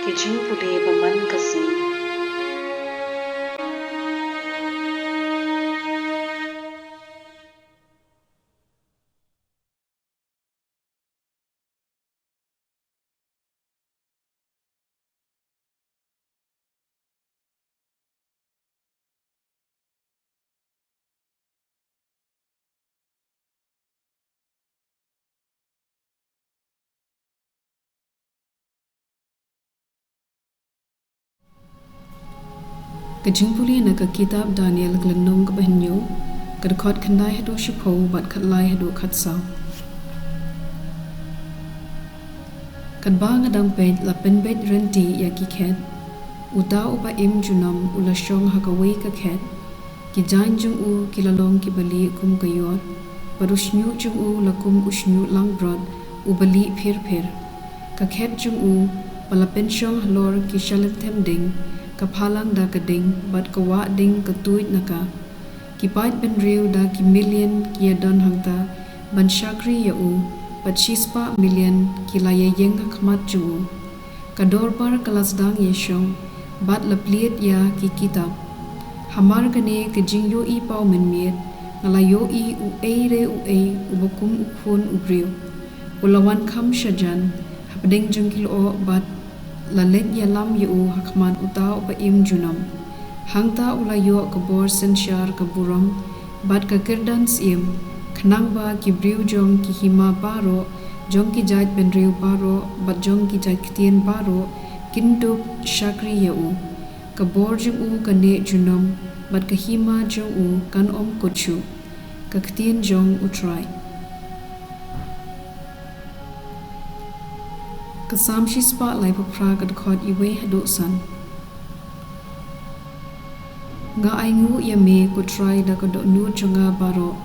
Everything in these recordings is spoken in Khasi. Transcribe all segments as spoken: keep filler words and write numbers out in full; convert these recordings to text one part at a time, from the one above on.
Ka jingpule ba man ka sngi. Ka jingpule na ka kitab Daniel ka lynnong kaba hynñiew, ka dkhot khyndai haduh shiphew bad khatlai haduh khatsaw. Katba nga dang peit la pynbeit rynti ïa ki khet, uta uba im junom u la shong ha kawei ka khet, ki jaiñ jong u ki la long kiba lieh kum ka ïor, bad u shñiuh jong u la kum u shñiuh langbrot uba lieh phir phir. Ka khet jong u ba la pynshong halor ki shalynter ding, ka phalang da ka ding, bad ka wah ding ka tuid na ka. Ki paid bynriew da ki million ki ïadon hangta ban shakri ïa u, bad shispah million ki la ïaïeng ha khmat jong u. Ka dorbar ka la sdang ïashong, bad la plied ïa ki kitab. Hamar kane ka jingïohi paw mynmiet, nga la ïohi uei re uei uba kum u Khun u briew. U la wan kham shajan hapdeng jong ki lyoh bad la leit ïalam ïa u ha khmat uta uba im junom. Hangta u la ïoh ka bor synshar ka burom bad ka kyrdan syiem, khnang ba ki briew jong ki hima baroh, jong ki jait bynriew baroh bad jong ki jait ktien baroh kin dup shakri ïa u. Ka bor jong u ka neh junom, bad ka hima jong u kan ym kut shuh. Ka ktien jong U Trai. Ka Salm shispah laiphew phra, ka dkhot iwei haduh san. Nga ainguh ïa me, ko Trai, da ka dohnud jong nga baroh.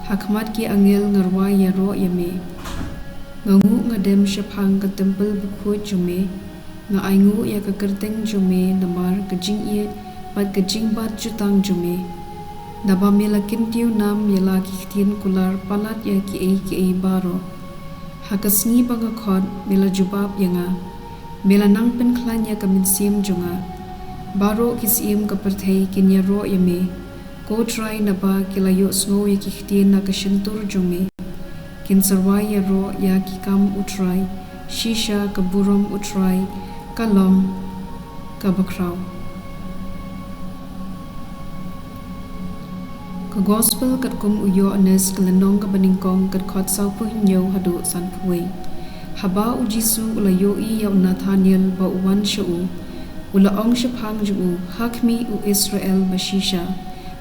Ha khmat ki angel nga rwai ïaroh ïa me. Nga nguh nga dem shaphang ka templ bakhuid jong me. Nga ainguh ïa ka kyrteng jong me namar ka jingïeit bad ka jingbat jutang jong me. Naba me la kyntiew nam ïa la ki ktien kular palat ïa kiei kiei baroh. Ha ka sngi ba nga khot, me la jubab ïa nga. Me la nang pynkhlaiñ ïa ka mynsiem jong nga. Baroh ki syiem ka pyrthei kin ïaroh ïa me, ko Trai, naba ki la ïohsngew ïa ki ktien na ka shyntur jong me. Kin sa rwai ïaroh ïa ki kam U Trai, shisha ka burom U Trai ka long kaba khraw. Ka Gospel katkum u Ïoannis, ka lynnong kaba nyngkong, ka dkhot sawphew hynñiew haduh sanphew wei. Haba U Jisu u la ïohi ïa u Nathaniel ba u wan sha u, u la ong shaphang jong u, ha khmih, u Israel bashisha,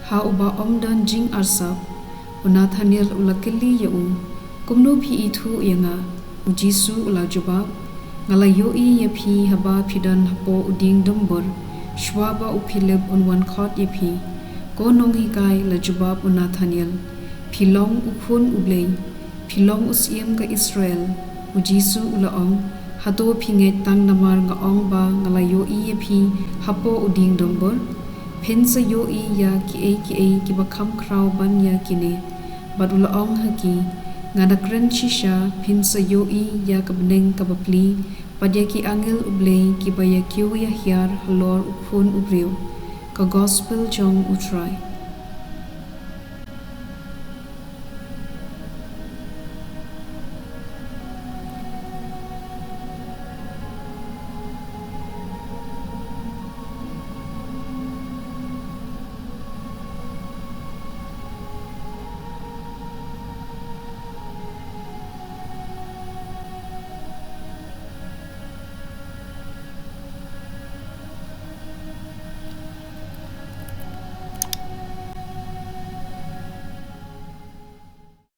ha uba ym don jingarsap. U Nathaniel u la kylli ïa u, kumno phi ithuh ïa nga? U Jisu u la jubab, nga la ïohi ïa phi haba phi don hapoh u dieng dumbur, shwa ba u Philip un wan khot ïa phi. Ko nonghikai, la jubab u Nathaniel, phi long u Khun U Blei, phi long u Syiem ka Israel. U Jisu u la ong, hato phi ngeit tang namar nga ong ba nga la ïohi ïa phi hapoh u dieng dumbur? Phin sa ïohi ïa kiei kiei kiba kham khraw ban ïa kine. Bad u la ong ha ki, nga da kren shisha, phin sa ïohi ïa ka bneng kaba pli, bad ïa ki angel U Blei kiba ïa kiew ïa hiar halor u Khun u briew. Ka Gospel jong U Trai.